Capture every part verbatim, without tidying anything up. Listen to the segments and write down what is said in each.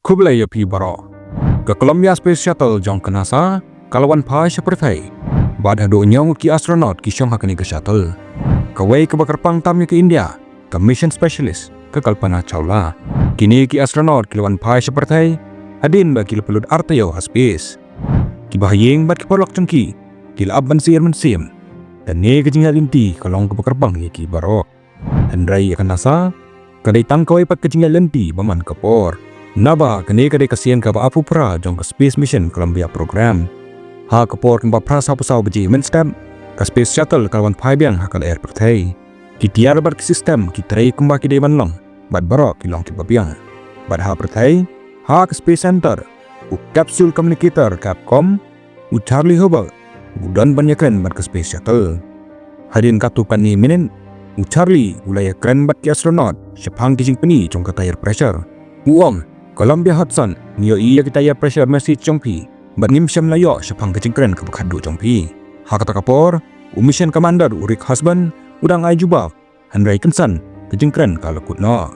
Khublei ïa phi baroh. Ka Columbia Space Shuttle jong ka NASA ka la wan phai sha pyrthei bad haduh hynñiew ngut ki astronaut ki shong ha kane ka shuttle. Kawei kaba kyrpang tam ïa ka India, ka mission specialist, ka Kalpana Chawla. Kine ki astronaut ki la wan phai sha pyrthei hadien ba ki la pynlut ar taïew ha space. Kiba ha ïing bad ki paralok jong ki ki la ap ban syier mynsiem. Kane ka jingïaid lynti ka long kaba kyrpang ïa ki baroh. Hynrei ïa ka NASA ka dei tang kawei pat ka jingïaid lynti ba man ka por. Naba kane ka dei ka sien kaba arphew phra jong ka Space Mission Columbia Program. Ha ka por kumba phra saw phew saw baje mynstep, ka Space Shuttle ka la wan phai biang ha ka lyer pyrthei. Ki tiar bad ki system ki trei kumba ki dei ban long bad baroh ki long kiba biang. Bad ha pyrthei, ha ka Space Center, u Capsule Communicator Capcom, u Charlie Hobaugh u don ban ïakren bad ka Space Shuttle. Hadien katto katne minit, u Charlie u la ïakren bad ki astronaut shaphang ki jingpyni jong ka tire pressure. U ong, "Columbia Hudson, ngi ïohi ïa ka tire pressure message jong phi bad ngim shym la ïoh shaphang ka jingkren kaba khatduh jong phi." Ha kata ka por, u mission commander, u Rick Husband, u dang ai jubab, hynrei kynsan ka jingkren ka la kut noh.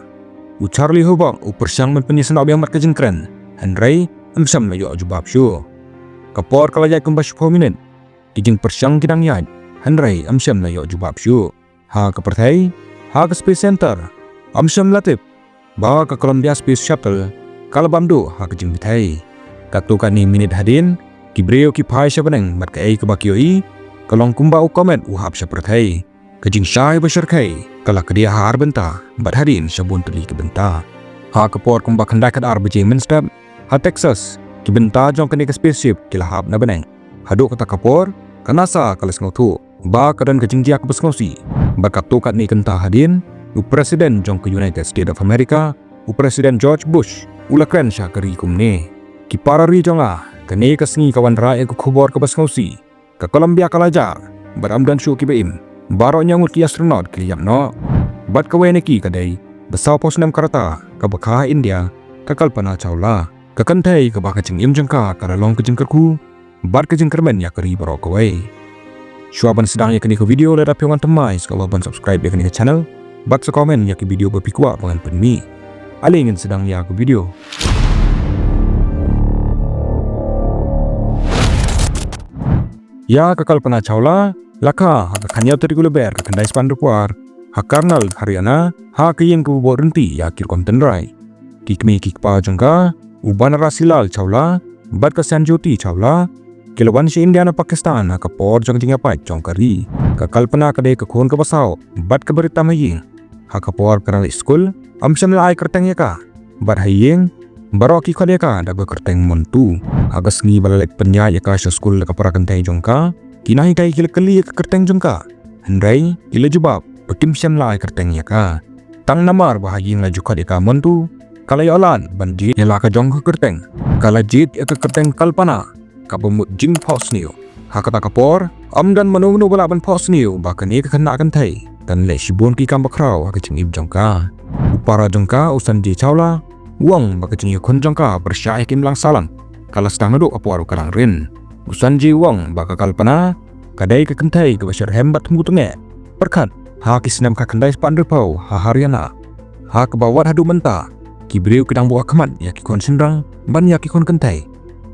U Charlie Hobaugh u pyrshang ban pynïasnoh biang bad ka jingkren, hynrei ym shym la ïoh jubab shuh. Ka por ka la ïaid kumba shiphew minit, ki jingpyrshang ki dang ïaid, hynrei ym shym la ïoh jubab shuh. Ha ka pyrthei, ha ka Space Center, ym shym la tip ba ka Columbia Space Shuttle ka la bam duh ha ka jingpyrthei. Katto katne minit hadien, ki briew ki phai sha bneng bad kaei kaba ki ïohi ka long kumba u komet u hap sha pyrthei. Ka jingshai ba shyrkhei ka la kdiah ha ar bynta bad hadien sha bun tylli ki bynta. Ha ka por kumba khyndai khatar baje mynstep, ha Texas, ki bynta jong kane ka spaceship ki la hap na bneng. Haduh kata ka por, ka NASA ka la sngewthuh ba ka don ka jingjia kaba sngewsih. Bad katto katne kynta hadien, u President jong ka United States of America, u President George Bush, u la kren sha ka ri kumne, "Ki para ri jong nga, kane ka sngi ka wanrah ïa ka khubor kaba sngewsih. Ka Columbia ka la jah bad ym don shuh kiba im. Baroh hynñiew ngut ki astronaut ki la ïap noh. Bad kawei na ki ka dei ba saw phew snem ka rta, kaba kha ha India, ka Kalpana Chawla. Ka kynthei kaba ka jingim jong ka ka la long ka jingkyrkhu bad ka jingkyrmen ïa ka ri baroh kawei." Shuwa ban sdang ïa kane ka video, lada phi wan thymmai, sngewbha ban subscribe ïa kane ka channel bad sa comment ïa ka video ba phi kwah ba ngan pynmih. Ale ngin sdang ïa ka video. Ïa ka Kalpana Chawla la kha ha ka khathynñiew tarik u Lber ka khyndai spah hynriewphew ar ha Karnal, Haryana, ha ka ïing kaba bud ryntih ïa ki rukom tynrai. Ki kmie ki kpa jong ka, u Banarasi Lal Chawla bad ka Sanjyoti Chawla, ki la wan sha India na Pakistan ha ka por jong ka jingïapait jong ka ri. Ka Kalpana ka dei ka khun kaba saw bad kaba rit tam ha ïing. Ha ka por ka dang leit skul, ym shym la ai kyrteng ïa ka. Bad ha ïing, baroh ki khot ïa ka da ka kyrteng Montu. Ha ka sngi ba la leit pynïaid ïa ka sha skul da ka para kynthei jong ka, ki nonghikai ki la kylli ïa ka kyrteng jong ka, hynrei ki la jubab ba kim shym la ai kyrteng ïa ka. Tang namar ba ha ïing la ju khot ïa ka Montu, ka la ïoh lad ban jied ïa la ka jong ka kyrteng. Ka la jied ïa ka kyrteng Kalpana, kaba mut jingphohsniew. Ha kata ka por, ym don mano mano ba lah ban phohsniew ba kane ka khynnah kynthei kan leh shibun ki kam bakhraw ha ka jingim jong ka. U para jong ka, u Sanjay Chawla, u ong ba ka jingïakhun jong ka pyrshah ïa ka imlang sahlang, ka la sdang naduh ka por ba ka dang rit. U Sanjay u ong ba ka Kalpana ka dei ka kynthei kaba shitrhem bad thmu tyngeh. Pyrkhat, ha ki snem ka khyndai spah hynriewphew ha Haryana, ha kaba wat haduh mynta ki briew ki dang buh ha khmat ïa ki khun shynrang ban ïa ki khun kynthei.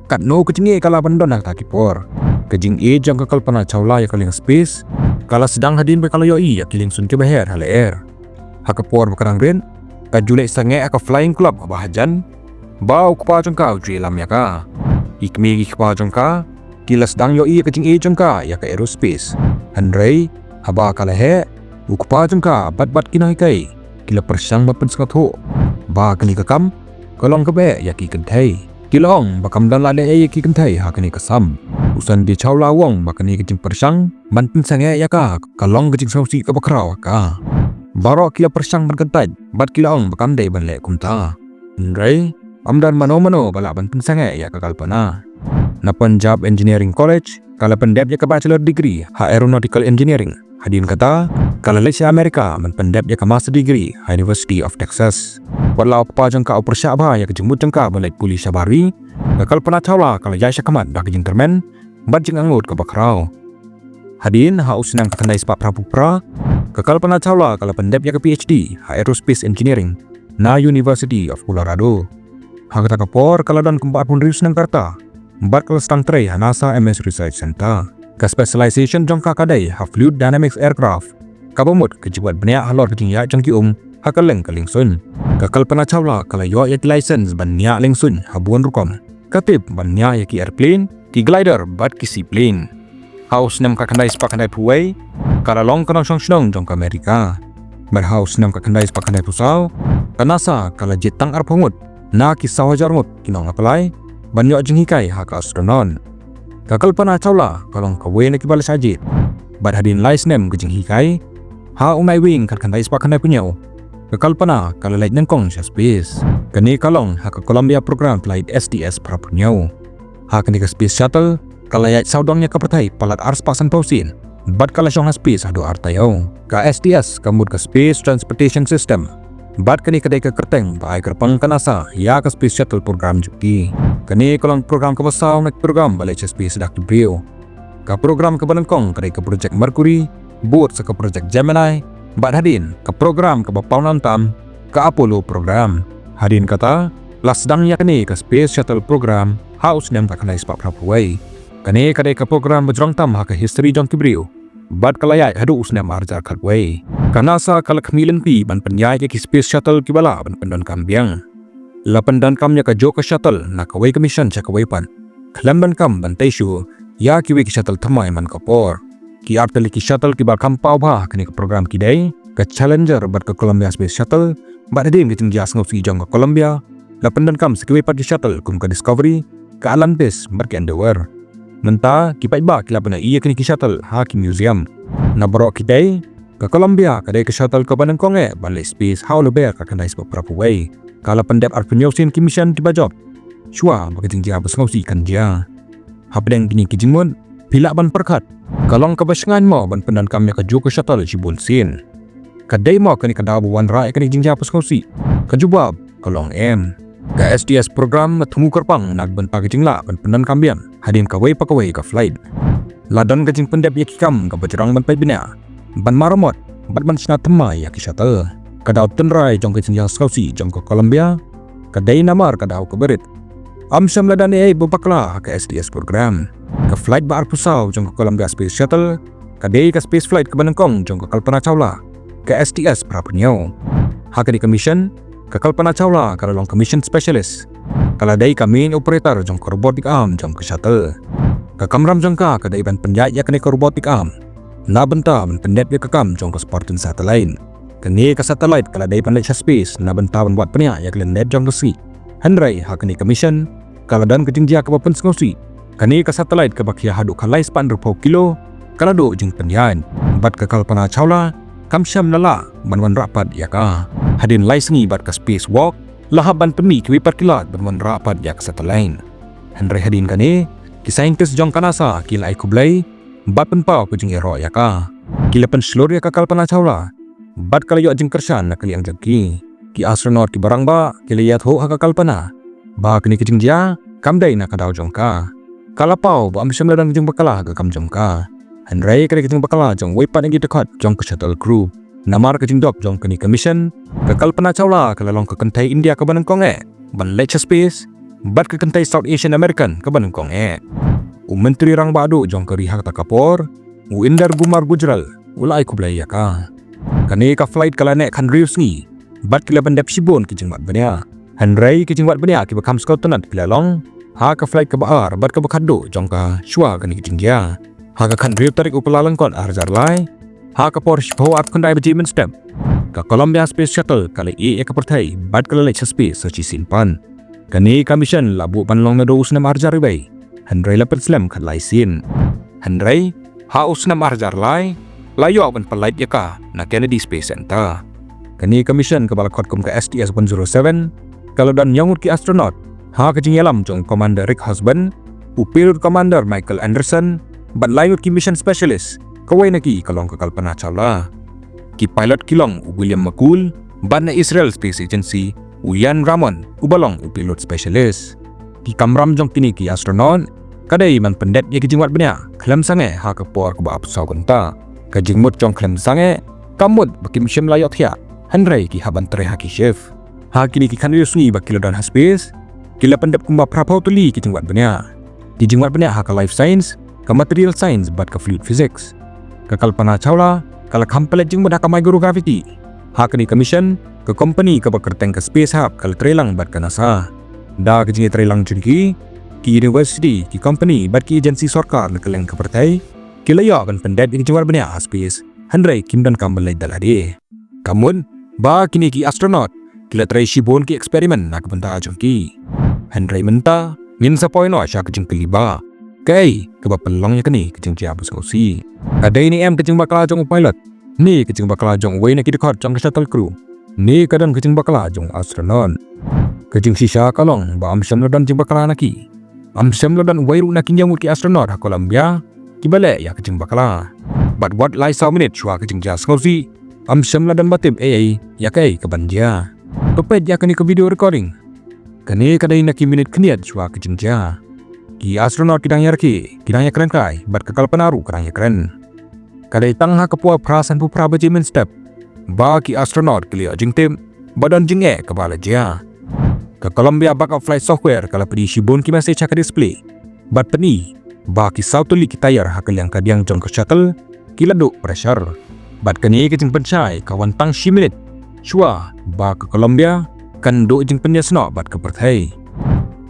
Katno ka jingeh ka lah ban don ha kata ki por. Ka jingïeit jong ka Kalpana Chawla ïa ka liang space ka la sdang hadien ba ka la ïohi ïa ki liengsun kiba her ha lyer. Ha ka por ba ka dang rit, ka ju leit sangeh ha ka flying club ha ba hajan, ba u kpa jong ka u ju ïalam ïa ka. Ki kmie ki kpa jong ka ki la sdang ïohi ïa ka jingïeit jong ka ïa ka aerospace. Hynrei haba ka la heh, u kpa jong ka bad bad ki nonghikai ki la pyrshang ban pynsngewthuh ba kane ka kam ka long kaba eh ïa ki kynthei. Ki la ong ba kam don lad ei ei ïa ki kynthei ha kane ka sam. U Sanjay Chawla u ong ba kane ka jingpyrshang ban pynsangeh ïa ka ka long ka jingsngewsih kaba khraw ha ka. Baroh ki la pyrshang ban kyntait bad ki la ong ba kam dei ban leh kumta. Hynrei ym don mano mano ba lah ban pynsangeh ïa ka Kalpana. Na Punjab Engineering College ka la pyndep ïa ka bachelor degree ha aeronautical engineering. Hadien kata ka la leit sha America ban pyndep ïa ka master degree ha University of Texas. Wat la u kpa jong ka u pyrshah bha ïa ka jingmut jong ka ban leit pule shabar ri, ka Kalpana Chawla ka la ïaid shakhmat da ka jingkyrmen bad jingangnud kaba khraw. Hadien ha u snem ka khyndai spah phra phew phra, ka Kalpana Chawla ka la pyndep ïa ka PhD ha aerospace engineering na University of Colorado. Ha kata ka por ka la don kumba arphew hynriew snem ka rta bad ka la sdang trei ha NASA M S Research Center. Ka specialization jong ka ka dei ha fluid dynamics aircraft, kaba mut ka jingwad bniah halor ka jingïaid jong ki um ha ka liang ka liengsuiñ. Ka Kalpana Chawla ka la ïoh ïa ki license ban ñiah liengsuiñ ha bun rukom, ka tip ban ñiah ïa ki airplane, ki glider bad ki seaplane. Ha u snem khatkhyndai spah khyndaiphew wei ka la long ka nongshong shnong jong ka Amerika. Bad ha u snem khatkhyndai spah khyndaiphew saw ka NASA ka la jied tang arphew ngut na ki saw hajar ngut ki nong apply ban ïoh jinghikai ha ka astronaut. Ka Kalpana Chawla ka long kawei na kiba la shah jied. Bad hadien lai snem ka jinghikai, ha u Naiwieng khatkhyndai spah khyndaiphew hynñiew, ka Kalpana ka la leit nyngkong sha space. Kane ka long ha ka Columbia Program Flight S T S phraphew hynñiew. Ha kane ka space shuttle ka la ïaid sawdong ïa ka pyrthei palat ar spah sanphew sien bad ka la shong ha space haduh ar taïew. Ka S T S ka mut ka Space Transportation System, bad kane ka dei ka kyrteng ba ai kyrpang ka NASA ïa ka space shuttle program jong ki. Kane ka long program kaba saw na ki program ba leit sha space da ki briew. Ka program kaba nyngkong ka dei ka Project Mercury, bud sa ka Project Gemini, bad hadien ka program kaba pawnam tam, ka Apollo program. Hadien kata la sdang ïa kane ka space shuttle program ha u snem khatkhyndai spah phraphew wei. Kane ka dei ka program ba jrong tam ha ka history jong ki briew bad ka la ïaid haduh u snem ar hajar khatwei. Ka NASA ka la khmih lynti ban pynïaid ïa ki space shuttle kiba lah ban pyndonkam biang. La pyndonkam ïa kajuh ka shuttle na kawei ka mission sha kawei pat, khlem donkam ban tei shuh ïa kiwei ki shuttle thymmai man ka por. Ki artylli ki shuttle kiba kham paw bha ha kane ka program ki dei ka Challenger bad ka Columbia Space Shuttle. Bad hadien ka jingjia sngewsih jong ka Columbia, la pyndonkam sa kiwei pat ki shuttle kum ka Discovery, ka Atlantis bad ka Endeavour. Mynta ki paidbah ki la pynïohi ïa kine ki shuttle ha ki museum. Na baroh ki dei, ka Columbia ka dei ka shuttle kaba nyngkong eh ban leit space ha u Lber khatkhyndai spah phraphew wei. Ka la pyndep arphew hynñiew sien ki mission kiba jop shuwa ba ka jingjia ba sngewsih kan jia. Hapdeng kine ki jingmut, phi lah ban pyrkhat, ka long kaba shngaiñ mo ban pyndonkam ïa kajuh ka shuttle shibun sien? Ka dei mo kane ka daw ba wanrah ïa kane ka jingjia ba sngewsih? Ka jubab ka long em. Ka S T S program ka thmu kyrpang na ka bynta ka jinglah ban pyndonkam biang hadien kawei pa kawei ka flight. La don ka jingpyndep ïa ki kam kaba jrong ban peit bniah, ban maramot bad ban shna thymmai ïa ki shuttle. Ka daw tynrai jong ka jingjia sngewsih jong ka Columbia ka dei namar ka daw kaba rit. Ym shym la don ei ei ba bakla ha ka S T S program. Ka flight ba arphew saw jong ka Columbia Space Shuttle ka dei ka space flight kaba nyngkong jong ka Kalpana Chawla, ka S T S phraphew hynñiew. Ha kane ka mission, ka Kalpana Chawla ka la long ka mission specialist. Ka la dei ka main operator jong ka robotic arm jong ka shuttle. Ka kamram jong ka ka dei ban pynïaid ïa kane ka robotic arm na bynta ban pyndep ïa ka kam jong ka Spartan satellite. Kane ka satellite ka la dei ban leit sha space na bynta ban wad bniah ïa ka lyndet jong ka sngi. Hynrei ha kane ka mission ka la don ka jingjia kaba pynsngewsih. Kane ka satellite kaba khia haduh ka lai spah hynriewphew kilo ka la duh jingpynïaid, bad ka Kalpana Chawla kam shym la lah ban wanrah pat ïa ka. Hadien lai sngi bad ka space walk la hap ban pynmih kiwei pat ki lad ban wanrah pat ïa ka satellite. Hynrei hadien kane, ki scientist jong ka NASA ki la ai khublei bad pynpaw ka jingïaroh ïa ka. Ki la pynshlur ïa ka Kalpana Chawla bad ka la ïoh jingkyrshan na ka liang jong ki. Ki astronaut kiba rangbah ki la ïathuh ha ka Kalpana ba kane ka jingjia kam dei na ka daw jong ka. Ka la paw ba ym shym la don ka jingbakla ha ka kam jong ka, hynrei ka dei ka jingbakla jong uwei pat na ki dkhot jong ka shuttle crew. Namar ka jingdop jong kane ka mission, ka Kalpana Chawla ka la long ka kynthei India kaba nyngkong eh ban leit sha space, bad ka kynthei South Asian American kaba nyngkong eh. U Myntri Rangbah duh jong ka ri ha kata ka por, u Inder Kumar Gujral, u la ai khublei ïa ka. Kane ka flight ka la neh khathynriew sngi bad ki la pyndep shibun ki jingwad bniah. Hynrei ki jingwad bniah kiba kham sngewtynnat ki la long ha ka flight kaba ar bad kaba khatduh jong ka shuwa kane ka jingjia. Ha ka khathynriew tarik u Kyllalyngkot ar hajar lai, ha ka por shiphew arphew khyndai baje mynstep, ka Columbia Space Shuttle ka la ïeh ïa ka pyrthei bad ka la leit sha space sa shisien pat. Kane ka mission la buh ban long naduh u snem ar hajar wei, hynrei la pynslem khatlai sien. Hynrei ha u snem ar hajar lai la ïoh ban pyllait ïa ka na Kennedy Space Center. Kane ka mission kaba la khot kum ka S T S one zero seven ka la don hynñiew ngut ki astronaut ha ka jingïalam jong u Commander Rick Husband, u Pilot Commander Michael Anderson, bad lai ngut ki mission specialist, kawei na ki ka long ka Kalpana Chawla. Ki pilot ki long u William McCool, bad na Israel Space Agency u Ian Ramon uba long u pilot specialist. Ki kamram jong kine ki astronaut ka dei ban pyndep ïa ki jingwad bniah khlem sangeh ha ka por kaba arphew saw kynta. Ka jingmut jong khlem sangeh ka mut ba kim shym la ïohthiah, hynrei ki hap ban trei ha ki shift. Ha kine ki khathynriew sngi ba ki la don ha space, ki la pyndep kumba phra phew tylli ki jingwad bniah. Ki jingwad bniah ha ka life science, ka material science bad ka fluid physics. Ka Kalpana Chawla ka la kham pynleit jingmut ha ka microgravity. Ha kane ka mission, ka company kaba kyrteng ka Space Hub ka la trei lang bad ka NASA. Da ka jingïatreilang jong ki, ki university, ki company bad ki agency sorkar na kylleng ka pyrthei ki la ïoh ban pyndep ïa ki jingwad bniah ha space, hynrei kim donkam ban leit da lade. Ka mut ba kine ki astronaut ki la trei shibun ki experiment na ka bynta jong ki, hynrei mynta ngin sa poi noh sha ka jingkylli ba kaei kaba pynlong ïa kane ka jingjia ba sngewsih. Ka dei ne em ka jingbakla jong u pilot, ne ka jingbakla jong uwei na ki dkhot jong ka shuttle crew, ne ka don ka jingbakla jong u astronaut? Ka jingshisha ka long ba ym shym la don jingbakla na ki. Ym shym la don uwei ruh na ki hynñiew ngut ki astronaut ha Columbia kiba leh ïa ka jingbakla. Bad wat lai saw minit shuwa ka jingjia sngewsih, ym shym la don ba tip ei ei ïa kaei kaban jia. To peit ïa kane ka video recording. Kane ka dei na ki minit khyndiat shuwa ka jingjia. Ki astronaut ki dang ïarkhie, ki dang ïakren kai bad ka Kalpana ruh ka dang ïakren. Ka dei tang ha ka por phra sanphew phra baje mynstep ba ki astronaut ki la ïoh jingtip ba don jingeh kaba la jia. Ka Columbia Backup Flight Software ka la pyni shibun ki message ha ka display bad pyni ba ki saw tylli ki tyre ha ka liang ka diang jong ka shuttle ki la duh pressure. Bad kane ka jingpynshai ka wan tang shi minit shuwa ba ka Columbia kan duh jingpynïasnoh bad ka pyrthei.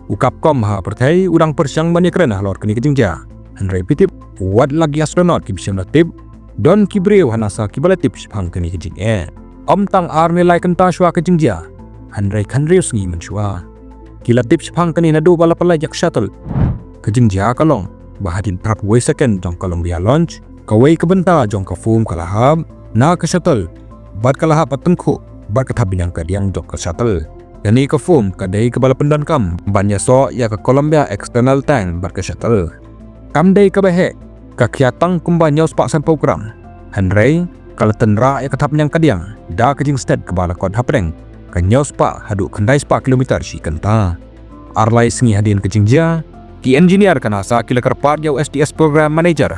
U kapkom ha pyrthei u dang pyrshang ban ïakren halor kane ka jingjia, hynrei phi tip, wat la ki astronaut kiba shym la tip, don ki briew ha NASA kiba la tip shaphang kane ka jingeh. Ym tang ar ne lai kynta shuwa ka jingjia, hynrei khathynriew sngi mynshuwa ki la tip shaphang kane naduh ba la pynlait ïa ka shuttle. Ka jingjia ka long ba hadien phra phew wei second jong ka Columbia launch, kawei ka bynta jong ka foam ka la hap na ka shuttle bad ka la hap ha tyngkhuh bad ka thapniang ka diang jong ka shuttle. Kane ka foam ka dei kaba la pyndonkam ban ïasoh ïa ka Columbia external tank bad ka shuttle. Kam dei kaba heh, ka khia tang kumba hynñiew spah sanphew gram, hynrei ka la tynrah ïa ka thapniang ka diang da ka jingstet kaba la kot hapdeng ka hynñiew spah haduh khyndai spah kilometer shi kynta. Ar lai sngi hadien ka jingjia, ki engineer ka NASA ki la kyrpad ïa u STS program manager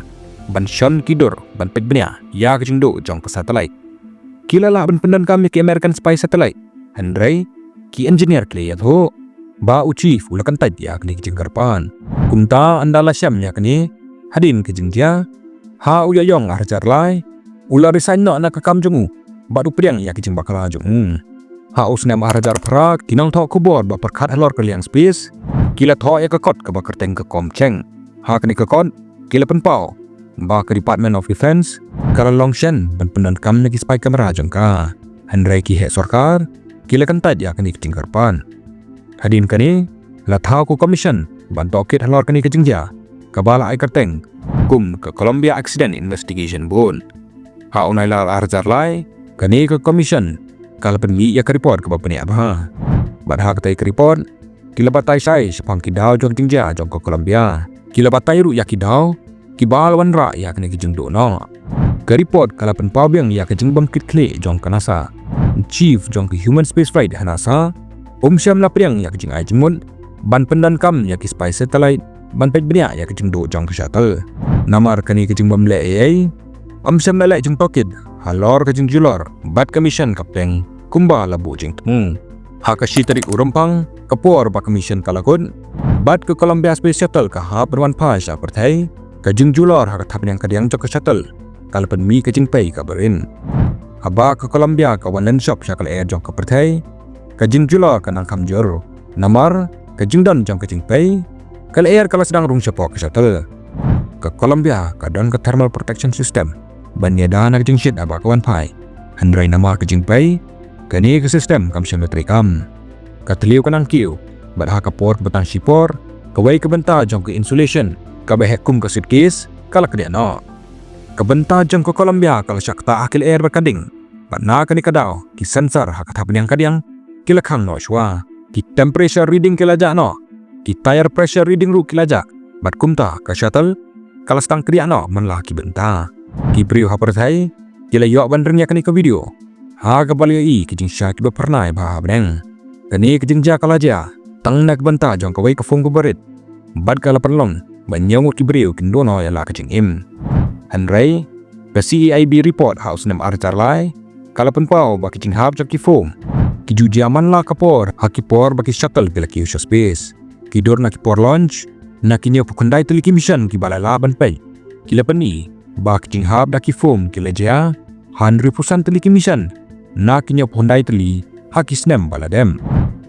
ban shon ki dur ban peit bniah ïa ka jingduh jong ka satellite. Ki la lah ban pyndonkam ïa ki American spy satellite, hynrei ki engineer ki la ïathuh ba u chief u la kyntait ïa kane ka jingkyrpad. Kumta ynda la shem ïa kane, hadien ka jingjia, ha u Ïaïong ar hajar lai, u la resign noh na ka kam jong u bad u pdiang ïa ka jingbakla jong u. Ha u snem ar hajar phra, ki nongthoh khubor ba pyrkhat halor ka liang space ki la thoh ïa ka kot kaba kyrteng ka COMCHECK. Ha kane ka kot ki la pynpaw ba ka Department of Defense ka la long shen ban pyndonkam ïa ki spy camera jong ka, hynrei ki heh sorkar ki la kyntait ïa kane ka jingkyrpad. Hadien kane, la thaw ka commission ban tohkit halor kane ka jingjia, kaba la ai kyrteng kum ka Columbia Accident Investigation Board. Ha u Nailar ar hajar lai, kane ka commission ka la pynmih ïa ka report kaba bniah bha. Bad ha katei ka report, ki la batai shai shaphang ki daw jong jingjia jong ka Columbia. Ki la batai ruh ïa ki daw kiba la wanrah ïa kane ka jingduh noh. Ka report ka la pynpaw biang ïa ka jingbym kit khlieh jong ka NASA. Chief jong ka Human Spaceflight ha NASA um shym la pdiang ïa ka jingai jingmut ban pyndonkam ïa ki spy satellite ban peit bniah ïa ka jingduh jong ka shuttle. Namar kane ka jingbym leh ei ei, um shym la leh jingtohkit halor ka jingjulor bad ka mission ka pdeng kumba la buh jingthmu. Ha ka shi tarik u Rymphang, ka por ba ka mission ka la kut bad ka Columbia Space Shuttle ka hap ban wan phai sha pyrthei, ka jingjulor ha ka thapniang ka diang jong ka shuttle ka la pynmih ka jingpei kaba rit. Haba ka Columbia ka wan lynshop sha ka lyer jong ka pyrthei, ka jingjulor ka nang kham jur. Namar ka jingdon jong ka jingpei, ka lyer ka la sdang rung shapoh ka shuttle. Ka Columbia ka don ka thermal protection system ban ïada na ka jingshit haba ka wan phai, hynrei namar ka jingpei, kane ka system kam shym la treikam. Ka thliew ka nang kiew bad ha ka por kaba tang shipor, kawei ka bynta jong ka insulation kaba heh kum ka suitcase ka la kdiah noh. Ka bynta jong ka Columbia ka la shah ktah ha ki lyer bad ka ding. Bad na kane ka daw, ki sensor ha ka thapniang ka diang ki la khang noh shuwa. Ki temperature reading ki la jah noh. Ki tire pressure reading ruh ki la jah. Bad kumta ka shuttle ka la sdang kdiah noh man la ki bynta. Ki briew ha pyrthei ki la ïoh ban ring ïa kane ka video ha kaba la ïohi ki jingshai kiba phyrnai bha ha bneng. Kane ka jingjia ka la jia tang na ka bynta jong kawei ka foam kaba rit, bad ka la pynlong ba hynñiew ngut ki briew kin duh noh ïa la ka jingim. Hynrei ka C A I B report ha u snem ar hajar lai ka la pynpaw ba ki jinghap jong ki foam ki ju jia man la ka por ha ki por ba ki shuttle ki la kiew sha space. Ki dur na ki por launch na ki hynñiewphew khyndai tylli ki mission kiba la lah ban peit ki la pyni ba ki jinghap da ki foam ki la jia ha hynriewphew san tylli ki mission na ki hynñiewphew khyndai tylli ha ki snem ba la dep.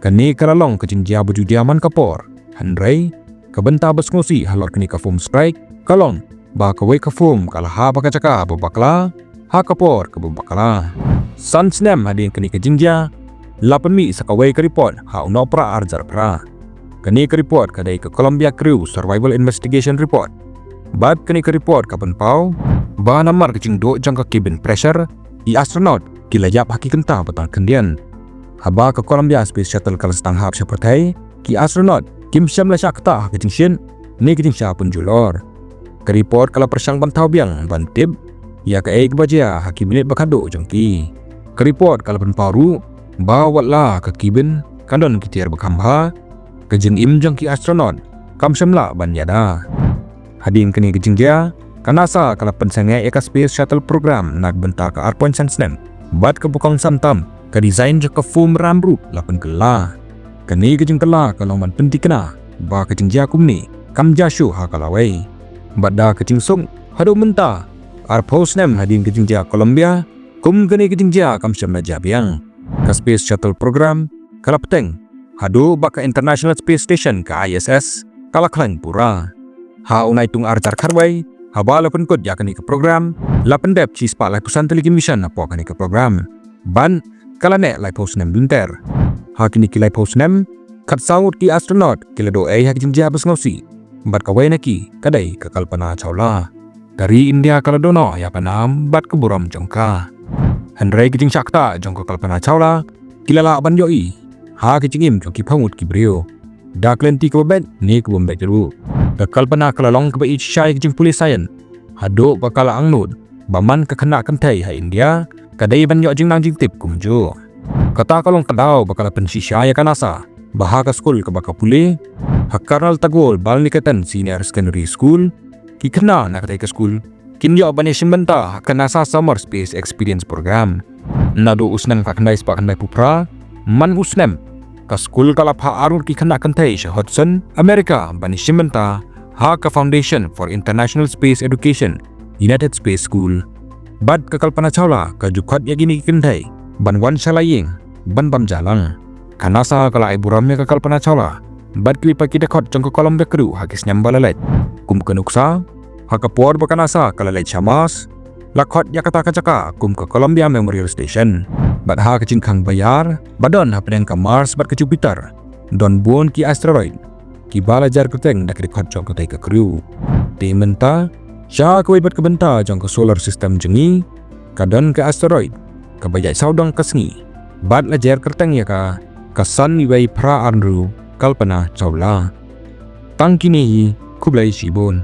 Kane ka la long ka jingjia ba ju jia man ka por, hynrei ka bynta ba sngewsih halor kane ka foam strike ka long ba kawei ka foam ka la hap ha ka jaka ba bakla ha ka por kaba bakla. San snem hadien kane ka jingjia la pynmih sa kawei ka report ha u Nohprah ar hajar phra. Kane ka report ka dei ka Columbia Crew Survival Investigation Report. Bad kane ka report ka pynpaw ba namar ka jingduh jong ka cabin pressure, ki astronaut ki la ïap ha ki kynta ba tang khyndiat. Haba ka Columbia Space Shuttle ka la sdang hap sha pyrthei, ki astronaut kim shym la shah ktah ha ka jingshit ne ka jingshah pynjulor. Ka report ka la pyrshang ban thaw biang ban tip ïa kaei kaba jia ha ki minit ba khatduh jong ki. Ka report ka la pynpaw ruh ba watla ka cabin ka don ki tiar ba kham bha, ka jingim jong ki astronaut kam shym lah ban ïada. Hadien kane ka jingjia, ka NASA ka la pynsangeh ïa ka Space Shuttle Program na ka bynta ka ar point san snem. Bad kaba kongsan tam, ka design jong ka foam ram ruh la pynkylla. Kane ka jingkylla ka long ban pynthikna ba ka jingjia kumne kam jia shuh ha ka lawei. Bad da ka jingsuk, haduh mynta, arphew snem hadien ka jingjia Columbia, kum kane ka jingjia kam shym la jia biang. Ka Space Shuttle Program ka la bteng haduh ba ka International Space Station, ka I S S, ka la khlaiñ pura. Ha u Naitung ar hajar khatwei, haba la pynkut ïa kane ka program, la pyndep shispah laiphew san tylli ki mission hapoh kane ka program. Bad ka la neh laiphew snem lynter. Ha kine ki laiphew snem, khatsaw ngut ki astronaut ki la duh ei ha ki jingjia ba sngewsih. Bad kawei na ki ka dei ka Kalpana Chawla. Ka ri India ka la duh noh ïa ka nam bad ka burom jong ka. Hynrei ki jingshah ktah jong ka Kalpana Chawla ki la lah ban ïohi ha ka jingim jong ki phew ngut ki briew da ka lynti kaba beit ne kaba ym beit ruh. Ka Kalpana ka la long kaba ïeit shisha ïa ka jingpule science, haduh ba ka la angnud ba man ka khynnah kynthei ha India ka dei ban ïoh jingnang jingtip kumjuh. Kata ka long ka daw ba ka la pynshisha ïa ka NASA ba ha ka skul kaba ka pule, ha Colonel Tagore Bal Niketan Senior Secondary School, ki khynnah na katei ka skul kin ïoh ban ïashim bynta ha ka NASA Summer Space Experience Program. Naduh u snem khatkhyndai spah khyndaiphew phra, man u snem, ka skul ka la phah ar ngut ki khynnah kynthei sha Hudson, America, ban ïashim bynta ha ka Foundation for International Space Education, United Space School. Bad ka Kalpana Chawla ka ju khot ïa kine ki kynthei ban wan sha la ïing ban bam ja lang. Ka NASA ka la ai burom ïa ka Kalpana Chawla bad kiwei pat ki dkhot jong ka Columbia Crew ha ki snem ba la leit. Kum ka nuksa, ha ka por ba ka NASA ka la leit sha Mars, la khot ïa kata ka jaka kum ka Columbia Memorial Station. Bad ha ka jingkhang ba ïar ba don hapdeng ka Mars bad ka Jupiter, don bun ki asteroid kiba la jer kyrteng da ki dkhot jong katei ka crew. Te mynta, sha kawei pat ka bynta jong ka solar system jong ngi, ka don ka asteroid kaba ïaid sawdong ka sngi bad la jer kyrteng ïa ka, ka san wei phra ar hynriew Kalpana Chawla. Tang kine hi, khublei shibun.